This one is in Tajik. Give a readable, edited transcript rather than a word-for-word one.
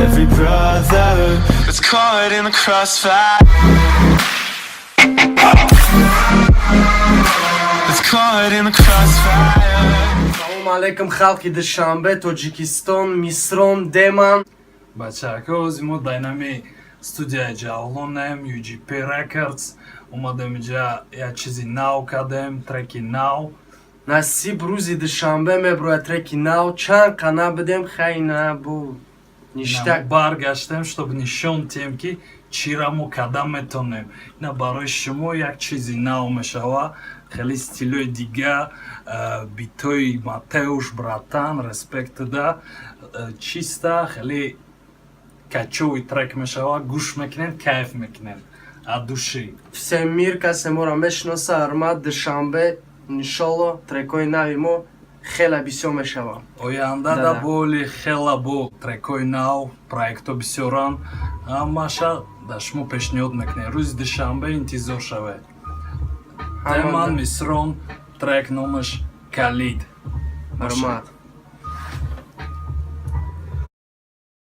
Every brother that's caught in the crossfire. That's caught in the crossfire. Салому алейкум, халқи Душанбе, Тоҷикистон, Мисрон, Деман. Бачаҳако, ози мо дайнами студияи Ҷавлонем, UGP Records. Омадем иҷа, як чизи нав кардем, треки нав. Насиб, рӯзи душанбе меброяд треки нав. Чанд қана бидем, хай на бу ништак. Ина баргаштем, чтобы нишон тиҳем, ки чира мо карда метонем. Ина барои шумо як чизи нав мешава, хеле стилои дига, битои Матеуш, братан, респект да, чиста, хеле качовый трек мешава. Гӯш мекунем, кайф мекунем от души. Всем мир, касе моро мешиноса, ҳурмат. Душанбе, иншолло, трекҳои нави мо хеле бисёр мешавад. Оянда да Да-да. боли хела бо трекҳои нав, проектҳо бисёран, ҳамаша да шумо пешниҳод мекунем. Рӯзи душанбе интизор шавед. Теман, Мисрон, трек номаш «Калид». Ҳурмат.